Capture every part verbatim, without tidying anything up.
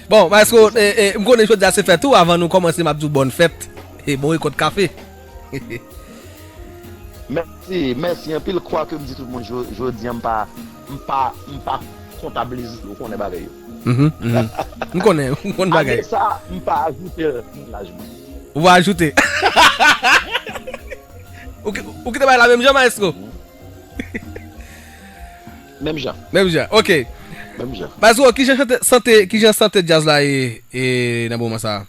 Bon, maestro, e, e, m konnen jodi a se fèt ou, avan nou kòmanse, m ap di w bòn fèt e bon rekòt kafe. Mèsi, mèsi anpil. Kwake m di tout moun jo- jodi a, m pa, m pa, m pa kontabilize, ou konnen bagay yo. Mhm, mhm. M konnen, m konn bagay. Ane sa, m pa ajoute l nan laj mwen. Ou va ajoute. Ou ki- ou kite bay la menm jan, maestro? Menm jan, Menm jan, ok. menm jan. Maestro, kijan chante, sante, kijan sante djaz la ye, e nan moman sa a?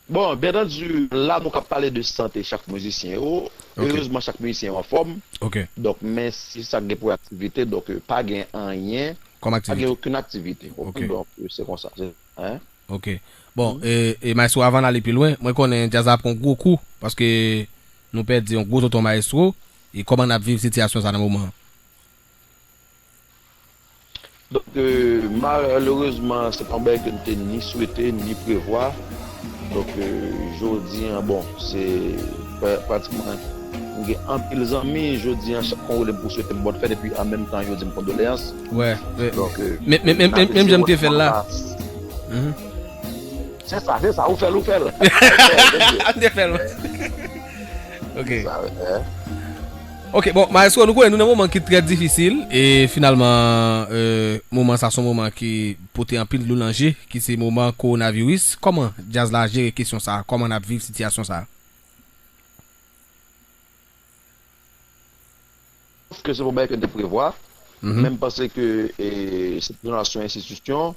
Bon, byen antandi, la nou ka pale de sante chak mizisyen yo. Ok. Erezman, chak mizisyen yo anfòm. Ok. Donk, men si sa gen pou aktivite, donk, euh, pa gen anyen, Kòm pa gen aktivite. Okenn aktivite. Ok. Donk, euh, se konsa. Se- hein? Ok. Bon, e, e maestro, avan n ale pi lwen, mwen konnen djaz la ap pran gwo kou, paske nou pèdi yon gwo tonton maestro, e kòman n ap viv sitiyasyon sa nan moman an? Donk, euh, malerezman, se pa yon bagay ke n te ni swete, ni prevwa. Donk, euh, jodi an, bon, se pra- pratikman, m gen anpil zanmi, jodi an, chak kon rele m pou swete m bòn fèt, epi an menm tan, yo di m kondoleyans. Wè, wè. Donk, euh, Men- men- men- n ap men- menm jan m te eseye fè l la. rekonmanse. Mhm. Se sa, se sa, ou fè l, ou fè l. An te fè l. Ok. Sa, hein? Ok, bon, maestro, nou konnen nou nan moman ki trè difisil, e finalman, euh, moman sa se yon moman ki pote anpil dlo nan je, ki se moman kowonaviris. Kòman djaz la jere kesyon sa? Kòman n ap viv sitiyasyon sa? Ke se pa yon bagay ke n te prevwa. Mhm. Men m panse ke, e, se yon enstitisyon,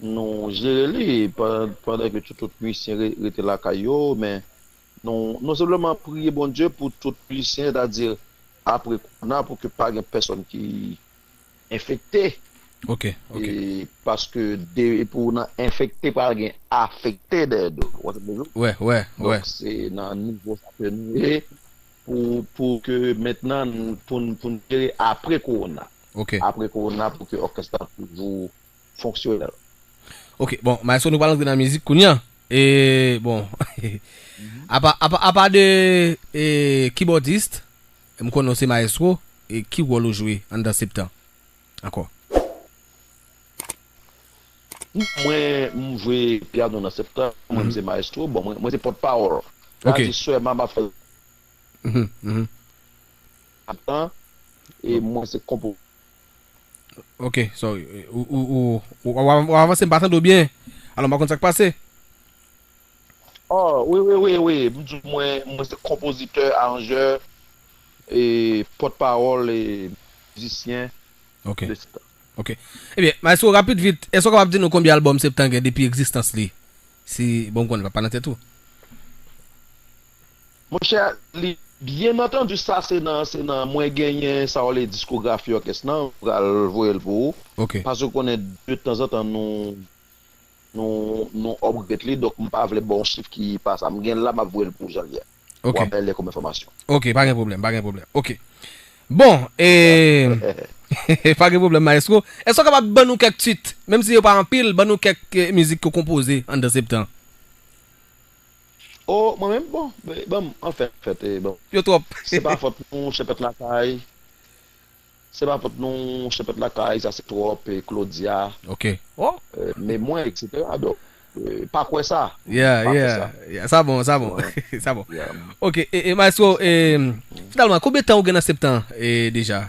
nou jere li pa- pandan ke tout lòt mizisyen re- rete lakay yo, men nou, nou senpleman priye Bondye pou tout mizisyen, sètadi apre kowona, pou ke pa gen pèsòn ki enfekte. Ok, ok. E paske de, pou nan enfekte, pral gen afekte dèyè do. Ou konprann? Wè, wè, wè. Donk, se nan nivo sa ke nou ye pou, pou ke mentnan, pou, n- pou n jere apre kowona. Ok. Apre kowona, pou ke òkès la toujou fonksyonèl. Ok, bon, maestro, nou pral antre nan mizik kounye a. E, bon, apa, apa, apa de e, kibòdis, m konnen w se maestro, e ki wòl ou jwe anndan Septan? Ankò. Mwen, m jwe pyano nan Septan, mwen, m se maestro, bon, mwen, mwen se pòtpawòl. Ok. Sèlman, m ap fè Mhm, mhm. Septan, e mwen se konpo. Ok, sorry. Ou, ou, ou, ou, w ap avanse, m pa tande w byen. Alò, m pa konn sa k pase. Oh, wi, wi, wi, wi. M di mwen, mwen se konpozitè, aranjè, e pòtpawòl, e mizisyen Ok. de Septan. Ok. Ebyen, maestro, rapid vit, èske w kapab di nou konbyen albòm Septan gen depi egzistans li? Si, bon, m konnen pa nan tèt ou. Monchè, li, byen antandi, sa se nan, se nan mwen genyen sa w rele diskografi òkès lan, m pral voye l pou ou. Ok. Paske w konnen, de tanzantan, nou, nou, nou upgrade li, donk m pa vle ba w yon chif ki pa sa. M gen l la, m ap voye l pou ou jan l ye. Ok. W ap bay lè kòm enfòmasyon. Ok, pa gen pwoblèm, pa gen pwoblèm. Ok. Bon, e, pa gen pwoblèm, maestro. Èske w kapab ban nou kèk tit, menm si yo pa anpil, ban nou kèk, e, mizik ke w konpoze anndan Septan? Oh, mwen menm, bon, ban m, anfen, fèt, e, bon. Yo twòp. Se pa fòt nou, Chèpèt Lakay. Se pa fòt nou, Chèpèt Lakay, sa se twòp, e, Claudia, Ok. Oh. e, men mwen, etsetera. Donk, e, pa kwè sa. Yeah, Pa kwè yeah, sa. Yeah. Sa bon, sa bon. Sa bon. Yeah. Ok, e, e maestro, e, finalman, konbyen tan ou gen nan Septan, e, deja?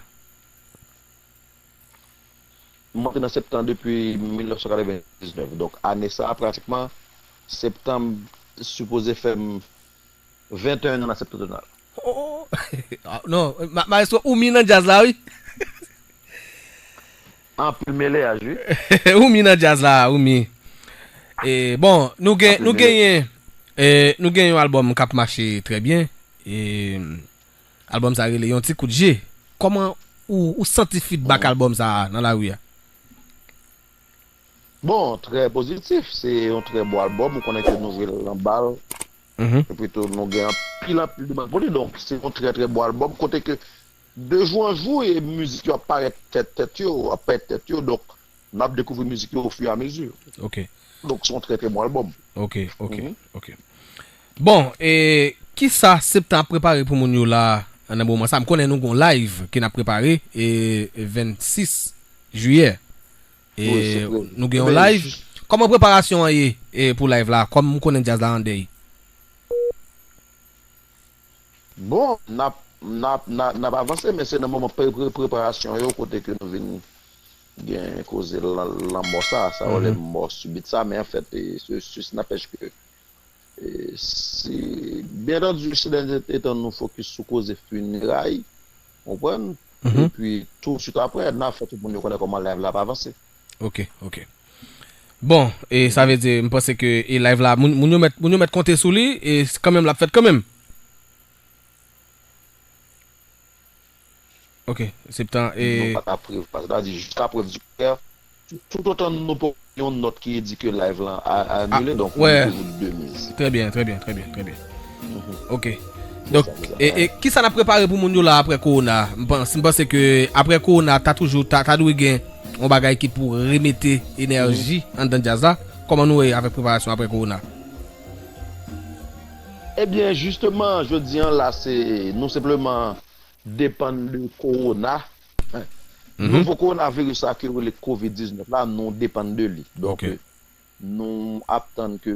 Mwen te nan Septan depi mil nèf san katrevendiznèf. Donk, ane sa a, pratikman, Septan sipoze fè m venteyen an nan Septentrional. Oh, ah, non, ma- maestro, ou mi nan djaz la, wi. Anpil mele a jwi. Ou mi nan djaz la, ou mi. E, bon, nou gen, nou genyen, e, nou gen yon albòm k ap mache trè byen. E, albòm sa rele Yon Ti Kout Je. Kòman ou, ou santi feedback albòm sa a nan lari a? Bon, trè pozitif. Se yon trè bon albòm. Ou konnen ke nou jwe l nan bal. Mhm. Epi tou, nou gen anpil, anpil demann pou li. Donk, se yon trè, trè bon albòm. Kote ke, de jou an jou, e mizik yo ap parèt tèt, tèt yo, ap parèt tèt yo. Donk, n ap dekouvri mizik yo au fur et à mesure. Ok. Donk, se yon trè, trè bon albòm. Ok, ok, Mhm. ok. Bon, e kisa Septan ap prepare pou moun yo la nan moman sa? M konnen nou gon live ke n ap prepare, e vennsis jiyè. E, nou gen yon live. Kòman preparasyon an ye, e, pou live la? Kòm m konnen djaz la andèy. Bon, n ap, n ap, n ap, n ap avanse, men se nan moman pre-, pre-, preparasyon yo kote ke nou vin gen koze lan-, lanmò sa, sa yo le mò sibit sa, men anfèt, e, se, se, se n'empêche que, e, si, bien entendu, si lè etan nou fokis sou koze fineray, konprann? Epi, tou swit apre, n a fè tout moun yo konnen kòman live la ap avanse. Ok, ok. Bon, e sa vle di, m panse ke e live la, moun, moun yo mèt, moun yo mèt konte sou li, e kanmenm l ap fèt kanmenm. Ok, septan, e nou pa ka prevwa, sètadi jiska prèv di kontrè, tout, tout otan nou pa yon nòt ki di ke live lan a, a anile, donk nou toujou de miz. Trè byen, trè byen, trè byen, trè byen. Ok. Donk, e, e kisa n ap prepare pou moun yo la apre kowona? M panse, m panse ke apre kowona, ta toujou, ta, ta dwe gen yon bagay ki pou remete enèji anndan djaz la. Kòman nou ye avèk preparasyon apre kowona? Ebyen, jisteman, jodi an la, se nou senpleman depann de kowona. Nouvo kowonaviris la ke yo rele kovid diznèf la, nou depann de li. Donk, nou ap tann ke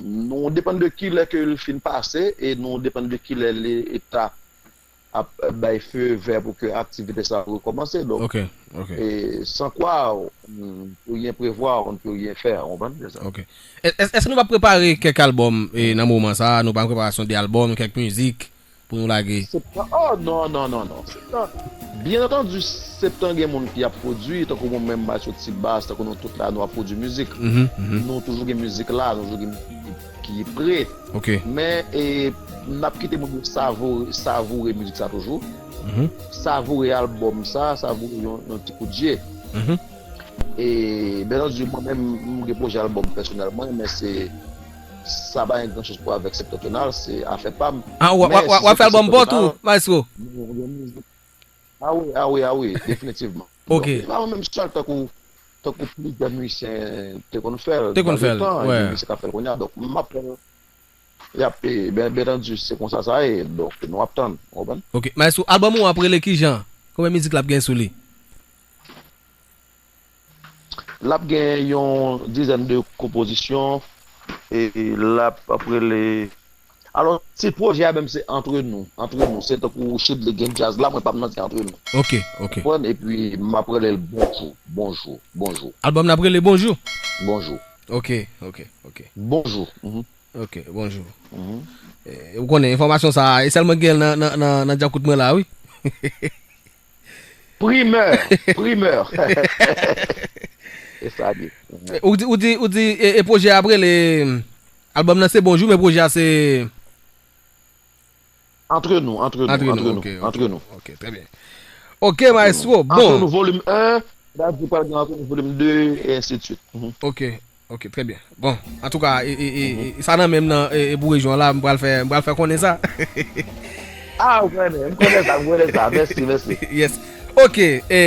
Nou depann de kilè ke l fin pase e nou depann de kilè leta ap bay feu vert pou ke aktivite sa rekòmanse. Donk, e, sans quoi, on ne peut rien prévoir, on ne peut rien faire, ou konprann? Se sa. Ok. È-, è-, èske nou p ap prepare kèk albòm, e, nan moman sa a? Nou pa an preparasyon de albòm, kèk mizik? Pou nou lage? Septan, oh, non, non, non, non. Septan, byen antandi, septan gen moun ki ap pwodui, tankou mwen menm, Mathieu T-Bass, tankou nou tout la, nou ap pwodui mizik. Nou toujou gen mizik la, nou toujou gen mizik ki, ki pre. Ok. Men, e, n ap kite moun yo savoure, savoure mizik sa toujou. Savoure albòm sa, savoure yon, yon ti kout je. E, byen antandi, mwen menm, m gen pwojè albòm pèsonèl mwen, men se, sa pa gen gran choz pou avèk Septentrional, se afè pa m. Ah, w, w, w, w ap fè albòm pa w tou, maestro? Ah wi, ah wi, ah wi, definitivman. Ok. Donk, se pa mwen menm sèl, tankou, tankou plizyè mizisyen te konn fè l. Te konn fè l, wi. Gen mizisyen k ap fè l kounye a. Donk, m ap fè l. Y ap, e, byen, byen antandi, se konsa sa ye. Donk, nou ap tann, w konprann? Ok, maestro, albòm ou ap rele kijan? Konbyen mizik l ap gen sou li? L ap gen yon dizèn de konpozisyon, e l ap, ap rele, alò, tit pwojè a menm se Entre nous, Entre nous, se tankou Shedly gen djaz la, mwen pa m nan se Entre nous. Ok, ok. Konprann? Epi m ap rele l Bonjou, Bonjou, Bonjou. Albòm nan ap rele Bonjou? Bonjou. Ok, ok, ok. Bonjou. Mhm. Ok, Bonjou. Mhm. E, ou konnen, enfòmasyon sa a, e sèlman gen l nan, nan, nan, nan djakout mwen la, wi. Primè, primè. E sa li. Ou di, ou di, ou di, e, e pwojè a ap rele, albòm nan se Bonjou, men pwojè a se Entre nous, Entre nous, Entre nous, Entre nous, ok, ok, Entre nous. Ok, trè byen. Ok, maestro, bon. Entre nous, volim en, la di pral gen Entre nous, volim de, e ensi de suite. Mhm. Ok. Ok, trè byen. Bon, antouka, e, e, e, e, sa nan men m nan, e, e, pou rejyon an la, m pral fè, m pral fè konnen sa. Ah, ou konnen, m konnen sa, m konnen sa. Mèsi, mèsi. Yes. Ok, e,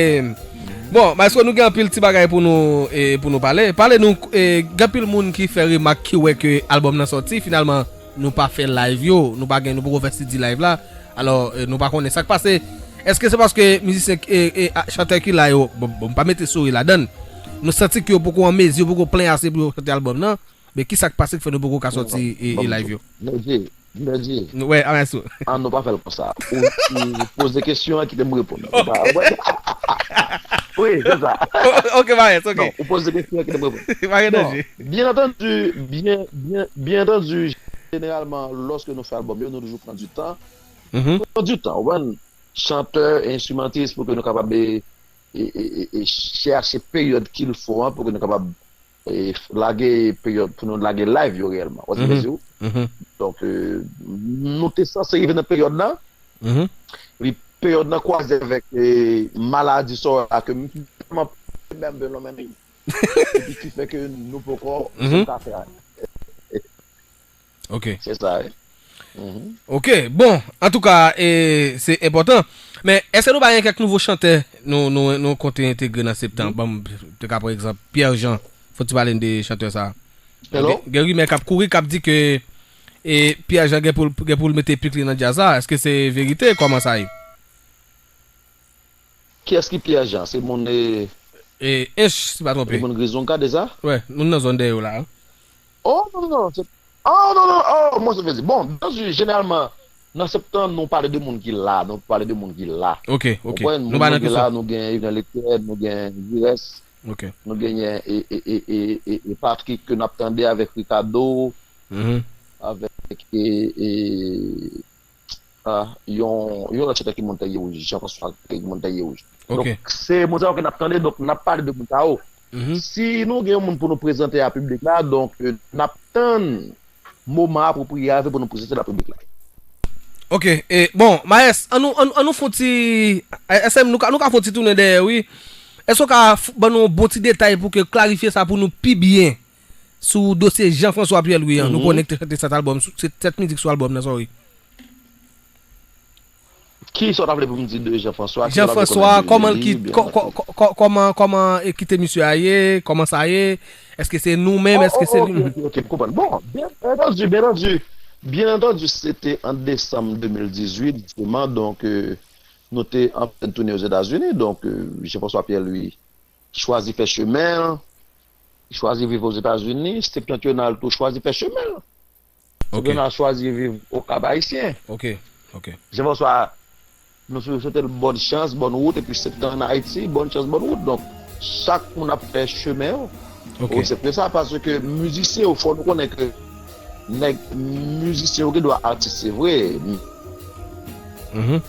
bon, maestro, nou gen anpil ti bagay pou nou, e, pou nou pale. Pale nou, e, gen anpil moun ki fè remak, ki wè ke albòm nan sòti, finalman, nou pa fè live yo, nou pa gen, nou poko fè C D live la. Alò, e, nou pa konnen sa k pase. Èske se paske mizisyen, e, e, a, chantè ki la yo, bon, bon, m pa mete Sourit ladann, nou santi ke yo poko an mezi, yo poko plen ase pou yo chante albòm nan? Men ki sa k pase k fè nou poko ka sòti, e, e, live yo? Mèdi, mèdi. Wè, a, mèsi. An, nou pa fè l konsa. Ou, ou poze kesyon an, kite m reponn. Ou pa, wi, se sa. O-, ok, Maes, ok. Non, ou poze kesyon an, kite m reponn. Pa gen danje. Byen antandi, byen, byen, byen antandi, jeneralman, lòske nou fè albòm yo, nou toujou pran di tan. Pran di tan, ou konprann? Chantè, enstrimantis, pou ke nou kapab, e, e, e, e, e, chèche peryòd qu'il faut an, pou ke nou kapab, e, lage peryòd, pou nou lage live yo reyèlman. Ou wè sa m vle di w? Donk, e, nou te sanse rive nan peryòd la. Epi peryòd la kwaze avèk, e, maladi sa a ke m, m, m, m, m, m, m, epi ki fè ke nou poko janm ka fè anyen. Ok. Se sa, wi. Mhm. Ok, bon, antouka, e, se enpòtan. Men, èske nou pa gen kèk nouvo chantè nou, nou, nou konte entegre nan septan? Ban m te ka pran egzanp, Pierre Jean, fò w ti pale n de chantè sa a. Hello? Gen, gen rimè k ap kouri, k ap di ke, e, Pierre Jean gen pou l, gen pou l mete pik li nan djaz la. Èske se verite? Kòman sa ye? Kiyès ki Pierre Jean? Se moun, e, E, Ench, si pa twonpe. Moun Grizon, gade sa? Wè, nou nan zòn dèyè yo la. Oh, non, non, non. Oh, non, non, oh, mwen, se vle di. Bon, byensi, jeneralman, nan Septan, nou pale de moun ki la, nou pale de moun ki la. Ok, ok. Konprann? Nou pa nan ki la, nou gen Yvenn Leclerc, nou gen Girès, nou genyen e, e, e, e, e, e Patrick ke n ap tande avèk Ricardo, avèk e, e, ah, yon, yon lòt chantè ki monn Tèyè Wouj, Jean François ki monn Tèyè Wouj. Ok. Donk, se moun sa yo ke n ap tande, donk n ap pale de moun sa yo. Si nou gen yon moun pou nou prezante a piblik la, donk, euh, n ap tann moman apwopriye a pou nou prezante l a piblik la. Ok, e, bon, Maes, an nou, an, an nou fè yon ti, e, S M, nou ka, nou ka fè yon ti tounen dèyè, wi. Èske w ka f-, ban nou yon bon ti detay pou ke klarifye sa pou nou pi byen sou dosye Jean François Pierre Louis an? Nou konnen ki te chante sèt albòm, sou, se sèt mizik sou albòm nan, sorry. Kisa w ta vle pou m di de Jean François? Kisa w ta vle konnen de li, oubyen kò-, kò-, kò-, kò-, kòman, kòman e kite misye a ye? Kòman sa ye? Èske se nou menm? Oh, èske oh, se oh, li? Ok, ok, ok, m konprann. Bon, byen antandi, byen antandi. Byen antandi, se te an desanm de mil dizuit, jisteman, donk, euh, nou te an plèn tounen Ozetazini, donk, euh, Jean François Pierre Louis chwazi fè chemen l, li chwazi viv Ozetazini, Septentrional tou chwazi fè chemen l. Ok. Septentrional chwazi viv Okap Ayisyen. Ok, ok. Jean François, nou sou-, swete l bòn chans, bòn wout, epi Septan ann Ayiti, bòn chans, bòn wout. Donk, chak moun ap fè chemen yo. Ok. Ou aksepte sa, paske mizisyen yo, fò nou konnen ke nèg, mizisyen yo gen dwa atis, se vre. Mhm.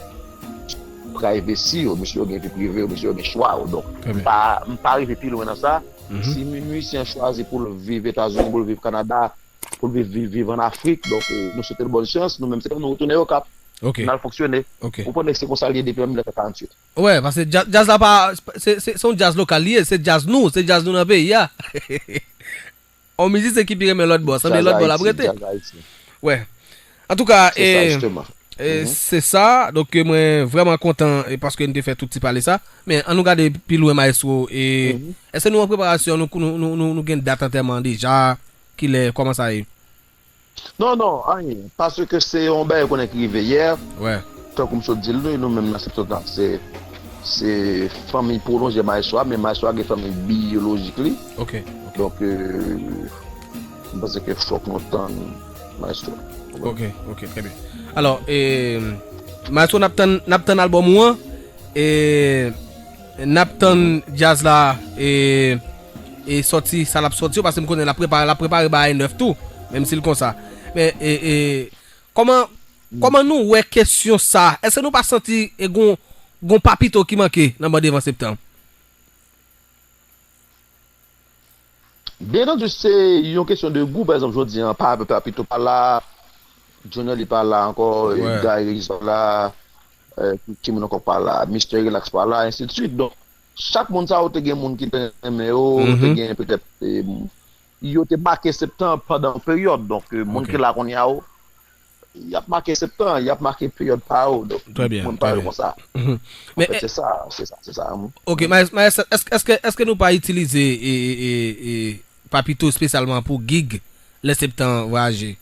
Privacy yo, mesye yo gen vi prive yo, mesye yo gen chwa yo. Donk, m pa, m pa rive pi lwen nan sa. Si mi-, mizisyen an chwazi pou l viv Etazini, pou l viv Kanada, pou l viv, viv, viv ann Afrik, donk, euh, nou swete l bòn chans, nou menm se nou retounen Okap. Ok. N al fonksyone. Ok. Ou konnen se konsa l ye depi an mil nèf san karanntuit. Wè, paske dja-, djaz la pa, se, se, se yon djaz lokal li ye, se djaz nou, se djaz nou nan peyi a. On mizisyen ki pi renmen lòt bò, sanble lòt bò l ap rete. Djaz ayisyen, djaz ayisyen. Wè. Antouka, se sa, e, jisteman. E, se sa, donk, e, mwen vrèman kontan, e, paske n te fè tout ti pale sa. Men, an nou gade pi lwen, maestro, e, èske nou an preparasyon, nou, nou, nou, nou, nou gen dat antèman deja, kilè, kòman sa ye? Non, non, anyen. Paske se yon bagay konnen ki rive yè. Wè. Tankou m sot di l, nou, nou menm nan Septentrional, se, se fanmi pwolonje maestro a, men maestro a gen fanmi biyolojik li. Ok, ok. Donk, euh, m panse ke fòk nou tann maestro. Ok, ok, trè byen. Alò, e, maestro, n ap tann, n ap tann albòm ou an. E, n ap tann djaz la, e, e sòti, sa l ap sòti yo, paske m konnen l ap prepare, l ap prepare bagay nèf tou, menm si l konsa. Men, e, e, kòman, kòman nou wè kesyon sa? Èske nou pa santi, e, gon, gon Papito ki manke nan Ban Devan Septan? Byen antandi, se yon kesyon de gou. Pa egzanp, jodi a, Pa-, Papito pa la, Johnny Lee pa la ankò, Guy Régis pa la, euh, ki moun ankò pa la, Mister Relax pa la, ensi de suit. Donk, chak moun sa yo te gen moun ki te renmen yo, te gen petèt, eh, yo te make Septan pandan yon peryòd. Donk, euh, moun ki la kounye a yo, y ap make Septan, y ap make peryòd pa yo. Donk, mwen pa yo konsa. Anfèt, se sa, se sa, se sa. Ok, Maes, Maes, èske, èske, èske nou pa itilize, e, e, e, e, Papito espesyalman pou gig lè Septan vwayaje?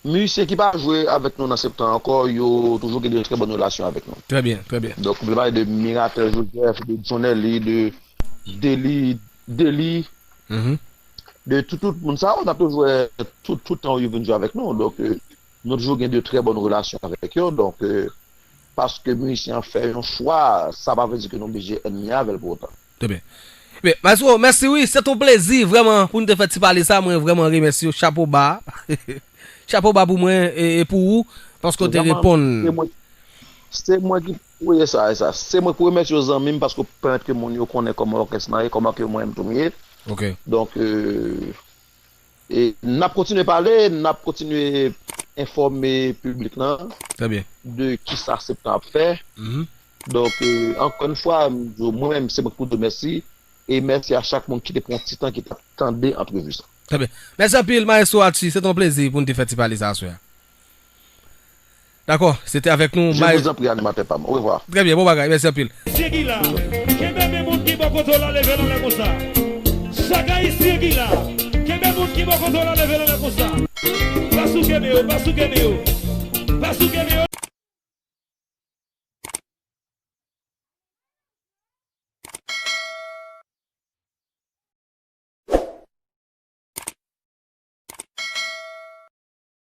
Mizisyen ki pa jwe avèk nou nan Septan ankò, yo toujou gen de trè bòn relasyon avèk nou. Trè byen, trè byen. Donk, m vle pale de Miratel Joseph, de Johnny Lee, de Dely, Dely, de tout, tout moun sa yo, n ap toujou wè tout, tout tan yo vin jwe avèk nou. Donk, euh, nou toujou gen de trè bòn relasyon avèk yo. Donk, euh, paske mizisyen an fè yon chwa, sa pa vle di ke nou oblije ènmi avè l pou otan. Trè byen. Men, Maestro, mèsi wi, se yon plezi vrèman pou n te fè ti pale sa, mwen vrèman remèsye w, chapo ba. Chapo ba pou mwen e, e pou ou, paske w te reponn. Se mwen, se mwen ki, wi, e sa, e sa. Se mwen ki pou remèsye w, zanmi m, paske w pèmèt ke moun yo konnen kòman òkès lan ye, kòman ke mwen menm tou m ye. Ok. Donk, euh, e n ap kontinye pale, n ap kontinye enfòme piblik lan de kisa Septan ap fè. Donk, euh, ankò yon fwa, m di w, mwen menm, se mwen ki pou di w mèsi. E mèsi a chak moun ki te pran ti tan ki t ap tande antrevi sa. Trè byen. Mèsi anpil, Maestro Atchi. Se te yon plezi pou n te fè ti pale sa aswè a. Dakò, se te avèk nou, Maestro. Je vous en prie, animatè pa m. Orevwa. Trè byen, bon bagay, mèsi anpil. Ayisyen ki la, kenbe men moun ki bò kote w la, leve l anlè konsa. Chak Ayisyen ki la, kenbe moun ki bò kote w la, leve l anlè konsa. Pa souke men yo, pa souke men yo. Pa souke men yo.